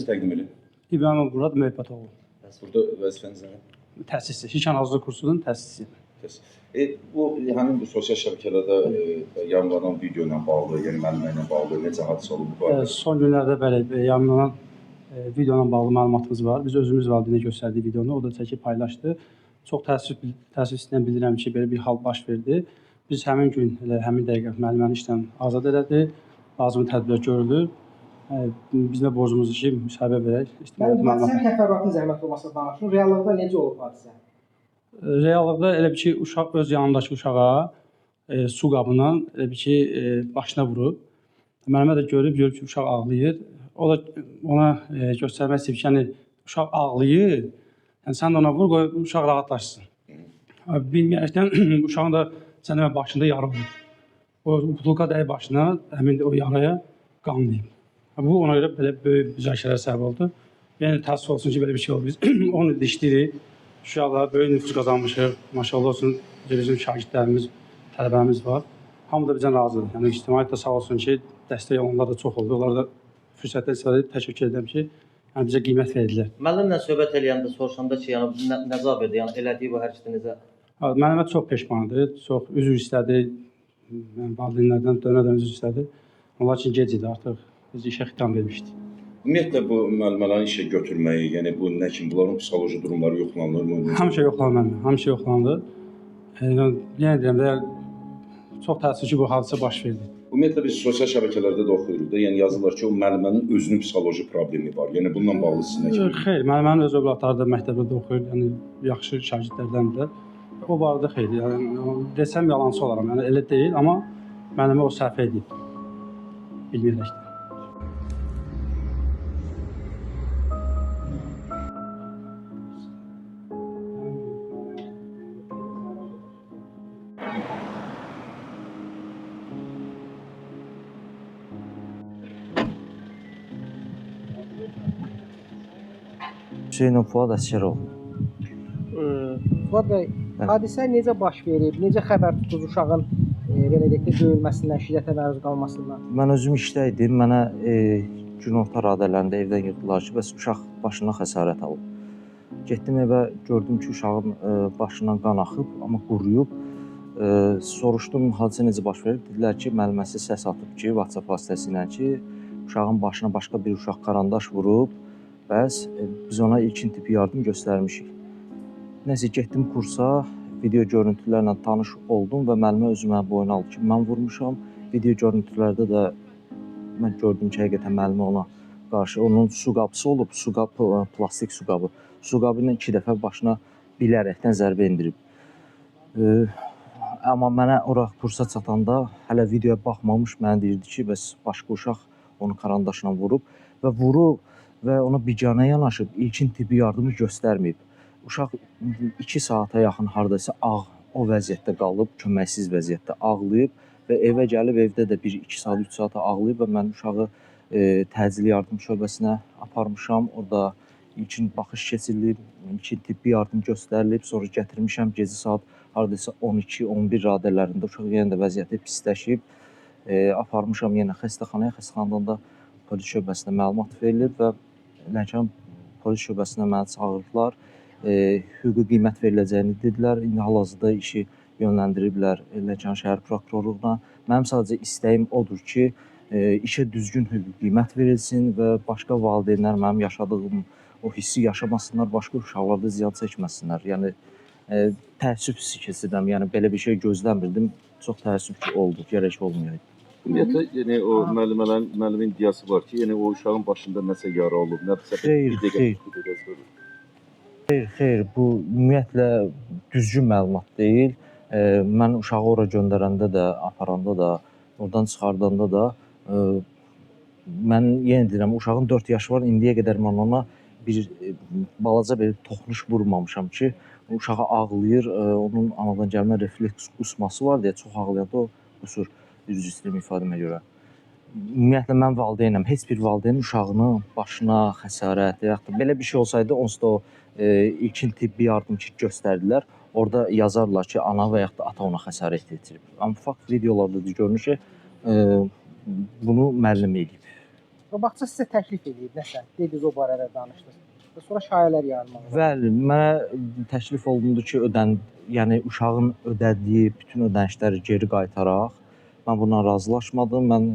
Özünüzü təqdim edin. İbrahim Murad Məhbətoğlu. Burada vəzifəniz nə? Təsisçi, Şişan Hazırlıq kursunun təsisçisi. Bu həmin bu sosial şəbəkələrdə yayımlanan video ilə bağlı, yəni müəllimə ilə bağlı necə hadisə olub bu barədə? Son günlərdə bəli, yayımlanan video ilə bağlı məlumatımız var. Biz özümüz valideynə göstərdik videonu, o da çəkib paylaşdı. Çox təəssüf istəyən bildirəm ki, belə bir hal baş verdi. Biz həmin gün, elə həmin dəqiqə müəlliməni işdən azad elədi. Lazımi tədbirlər görülür. Bizim də borcumuzdur ki, müsahibə verək. Mənim hadisənin təfərrüatını zəhmət olmasa danışın. Reallıqda necə olub hadisə? Reallıqda elə bir ki, uşaq öz yanındakı uşağa su qabından elə bir ki, başına vurub. Müəllimə də görüb ki, uşaq ağlayır. O da ona göstərmək istəyib ki, yəni uşaq ağlayır. Yəni sən də ona vur, qoy uşaq rahatlaşsın. Bilməyərəkdən uşağın da sən demə başında yara olub. O butulka dəyib başına, həmin o yaraya qan deyib. Bu ona görə belə böyük müzakirələrə səbəb oldu. Yəni təəssüf olsun ki, belə bir şey oldu. Biz 10 ildir işləyirik. Uşaqlar böyük nüfuz qazanmışıq. Maşallah olsun, bizim şagirdlərimiz, tələbəmiz var. Hamı da bizdən razıdır. Yəni ictimaiyyət də sağ olsun ki, dəstək olanlar da çox oldu. Onlar da fürsətdən istifadə edib təşəkkür edirəm ki, yəni bizə qiymət verdilər. Müəllimlə söhbət eləyəndə soruşanda ki, yəni nə cavab verdi? Yəni elədiyi bu hərəkəti necə? Müəllimə çox peşmandır, çox üzr istədi. Yəni valideynlərdən dönə-dönə üzr istədi. Onlar üçün gec idi artıq. Biz işə xitam vermişdik. Ümumiyyətlə bu müəllimələrin işə götürməyi, yəni bu nə kimi bunların psixoloji durumları yoxlanılırmı? Həmişə yoxlanır müəllim, həmişə yoxlanılır. Yenə deyirəm də, çox təəssüf ki, bu hadisə baş verdi. Ümumiyyətlə biz sosial şəbəkələrdə də oxuyuruq da, yəni yazırlar ki, o müəllimənin özünün psixoloji problemi var. Yəni bununla bağlı siz nə kimi? Xeyr, müəllimənin öz övladları da məktəbdə də oxuyur, yəni yaxşı şagirdlərdəndirlər. O barədə xeyr, yəni desəm yalançı olaram, yəni elə deyil, amma müəllimə o səhv edib, bilməyərək də. Hüseynov Fuad Əsgəroğlu. Fuad bəy, hadisə necə baş verib? Necə xəbər tutdunuz uşağın belə deyək də döyülməsindən, şiddətə məruz qalmasından? Mən özüm işdə idim. Mənə günorta radələrində evdən yığdılar ki, bəs uşaq başına xəsarət alıb. Getdim evə, gördüm ki, uşağın başından qan axıb, amma quruyub. Soruşdum hadisə necə baş verib? Dedilər ki, müəlliməsi səs atıb ki, WhatsApp vasitəsilə ki, uşağın başına başqa bir uşaq karandaş vurub. Bəs biz ona ilkin tibbi yardım göstərmişik. Nəsə getdim kursa, video görüntülərlə tanış oldum və müəllimə özü mənə boyuna aldı ki, mən vurmuşam. Video görüntülərdə də mən gördüm ki, həqiqətən müəllimə ona qarşı onun su qabısı olub, su qabı, plastik su qabı. Su qabı ilə 2 dəfə başına bilərəkdən zərbə endirib. Amma mənə ora kursa çatanda hələ videoya baxmamış mənə deyirdi ki, bəs başqa uşaq onu karandaşla vurub və vurub və ona biganə yanaşıb, ilkin tibbi yardımı göstərməyib. Uşaq 2 saata yaxın hardasa o vəziyyətdə qalıb, köməksiz vəziyyətdə ağlayıb və evə gəlib, evdə də 1-2 saat, 3 saat ağlayıb və mən uşağı təcili yardım şöbəsinə aparmışam. Orada ilkin baxış keçirilib, ilkin tibbi yardım göstərilib, sonra gətirmişəm gecə saat hardasa 12-11 radələrində uşaq yenə də vəziyyəti pisləşib. Aparmışam yenə xəstəxanaya, xəstəxanadan da polis şöbəsinə məlumat verilib və Lənkəran polis şöbəsinə məni çağırdılar. Hüquqi qiymət veriləcəyini dedilər. İndi hal-hazırda işi yönləndiriblər Lənkəran şəhər prokurorluğuna. Mənim sadəcə istəyim odur ki, işə düzgün hüquqi qiymət verilsin və başqa valideynlər mənim yaşadığım o hissi yaşamasınlar, başqa uşaqlar da ziyan çəkməsinlər. Yəni təəssüf hissi keçirdim. Yəni belə bir şey gözləmirdim. Çox təəssüf ki, oldu, gərək olmayaydı. Ümumiyyətlə, yəni o müəllimələrin, müəllimin iddiası var ki, yəni o uşağın başında nəsə yara olub, nəsə Xeyr, bir dəqiqə. Xeyr, xeyr, bu ümumiyyətlə düzgün məlumat deyil. Mən uşağı ora göndərəndə də, aparanda da, oradan çıxardanda da mən yenə deyirəm, uşağın 4 yaşı var, indiyə qədər mən ona bir balaca bir toxunuş vurmamışam ki, uşağı ağlayır, onun anadan gəlmə refleks qusması var deyə çox ağlayanda o qusur, üzr istəyirəm ifadəmə görə. Ümumiyyətlə mən valideynəm. Heç bir valideyn uşağının başına xəsarət, yaxud da belə bir şey olsaydı, onsuz da o ilkin tibbi yardım ki göstərdilər. Orada yazarlar ki, ana və yaxud da ata ona xəsarət yetirib. Amma fakt videolarda da görünür ki, bunu müəllim eləyib. Bağça sizə təklif eləyib nəsə, dediniz o barədə danışdınız. Və sonra şayələr yayılmağa başladı. Bəli, mənə təklif olundu ki, yəni uşağın ödədiyi bütün ödənişləri geri qaytaraq. Mən bundan razılaşmadım. Mən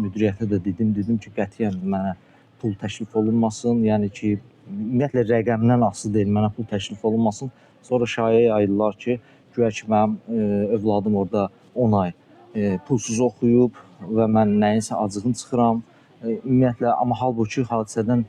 müdiriyyətə də dedim ki, qətiyyən mənə pul təklif olunmasın. Yəni ki, ümumiyyətlə rəqəmdən asılı deyil, mənə pul təklif olunmasın. Sonra şayiə yaydılar ki, güya ki mənim övladım orada 10 ay pulsuz oxuyub və mən nəyinsə acığını çıxıram. Ümumiyyətlə, amma halbuki hadisədən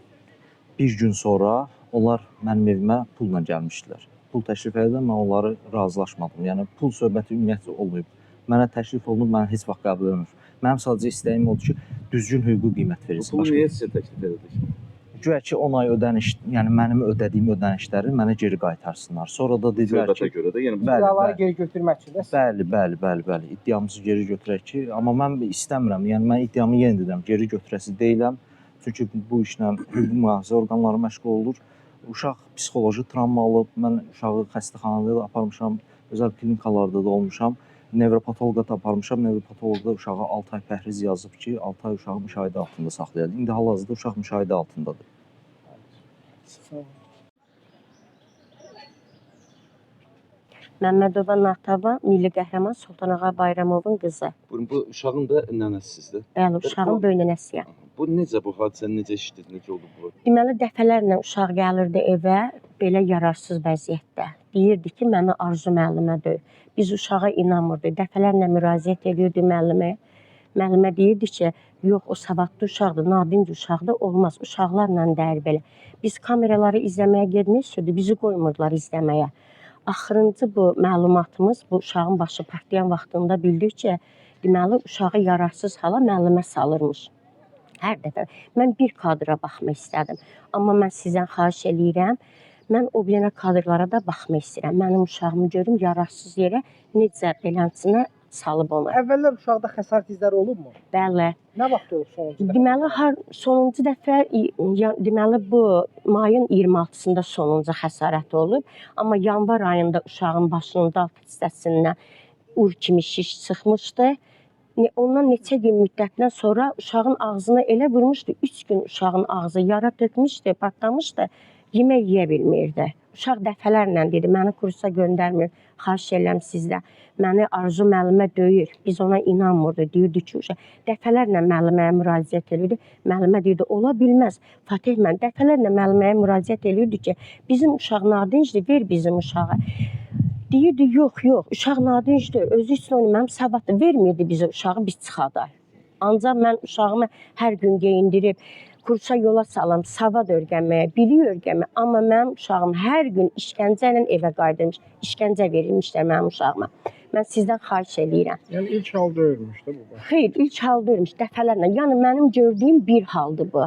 bir gün sonra onlar mənim evimə pulla gəlmişdilər. Pul təklif elədi, mən onları razılaşmadım. Yəni pul söhbəti ümumiyyətlə olmayıb. Mənə təklif olunub, mən heç vaxt qəbul etmirəm. Mənim sadəcə istəyim odur ki, düzgün hüquqi qiymət Bu verilsin. pulu Başqa niyə sizə təklif elədik? Güya ki 10 ay ödəniş, yəni mənim ödədiyim ödənişləri mənə geri qaytarsınlar. Sonra da dedilər Söhbətə ki, görə də, yəni bu Bəli, İddiaları bəli. geri götürmək üçün də Bəli, bəli, bəli, bəli. İddiamızı geri götürək ki, amma mən istəmirəm. Yəni mən iddiamı yenə deyirəm, geri götürəsi deyiləm. Çünki bu işlə hüquq mühafizə orqanları məşğul olur. Uşaq psixoloji travma alıb. Mən uşağı xəstəxanada da aparmışam, özəl klinikalarda da olmuşam. Nevropatoloqa da aparmışam. Nevropatoloq da uşağa 6 ay pəhriz yazıb ki, 6 ay uşağı müşahidə altında saxlayaq. İndi hal-hazırda uşaq müşahidə altındadır. Sağ olun. Məmmədova Natava, milli qəhrəman Sultanağa Bayramovun qızı. Buyurun, bu uşağın da nənəsisiz də. Bəli, uşağın Bu- böyük nənəsiyəm. Bu necə bu hadisə necə eşitdiniz, necə oldu bu? Deməli dəfələrlə uşaq gəlirdi evə belə yararsız vəziyyətdə. Deyirdi ki, məni Arzu müəllimə döy. Biz uşağa inanmırdıq. Dəfələrlə müraciət eləyirdi müəlliməyə. Müəllimə deyirdi ki, yox o savadlı uşaqdır, nadinc uşaqdır, olmaz. Uşaqlarla dəyir belə. Biz kameraları izləməyə getmək istəyirdik, bizi qoymurdular izləməyə. Axırıncı bu məlumatımız bu uşağın başı partlayan vaxtında bildik ki, deməli uşağı yararsız hala müəllimə salırmış. Hər dəfə mən bir kadra baxmaq istədim. Amma mən sizdən xahiş eləyirəm. Mən o birinə kadrlara da baxmaq istəyirəm. Mənim uşağımı görüm yararsız yerə necə beləsinə salıb onu. Əvvəllər uşaqda xəsarət izləri olubmu? Bəli. Nə vaxt olub sonuncu dəfə? Deməli sonuncu dəfə deməli bu mayın 26-sında sonuncu xəsarət olub, amma yanvar ayında uşağın başının dal hissəsindən ur kimi şiş çıxmışdı. Ondan neçə gün müddətdən sonra uşağın ağzına elə vurmuşdu, 3 gün uşağın ağzı yara tökmüşdü, partlamışdı, yemək yeyə bilmirdi. Uşaq dəfələrlə dedi, məni kursa göndərmir, xahiş edirəm sizdən. Məni Arzu müəllimə döyür. Biz ona inanmırdıq. Deyirdi ki, uşaq dəfələrlə müəlliməyə müraciət edirdi. Müəllimə deyirdi, ola bilməz. Fatih mən dəfələrlə müəlliməyə müraciət eləyirdi ki, bizim uşaq nadincdir, ver bizim uşağı. Deyirdi, yox, yox, uşaq nadincdir, özü üçün onu mənim savaddır, vermirdi bizə uşağı, biz çıxadaq. Ancaq mən uşağımı hər gün geyindirib, kursa yola salam, savad öyrənməyə, bilik öyrənməyə, amma mənim uşağım hər gün işgəncə ilə evə qayıdırmış, işgəncə verilmişlər mənim uşağıma. Mən sizdən xahiş eləyirəm. Yəni ilk halda ölmüş də bu. Xeyr, ilk halda ölmüş dəfələrlə. Yəni mənim gördüyüm bir haldır bu.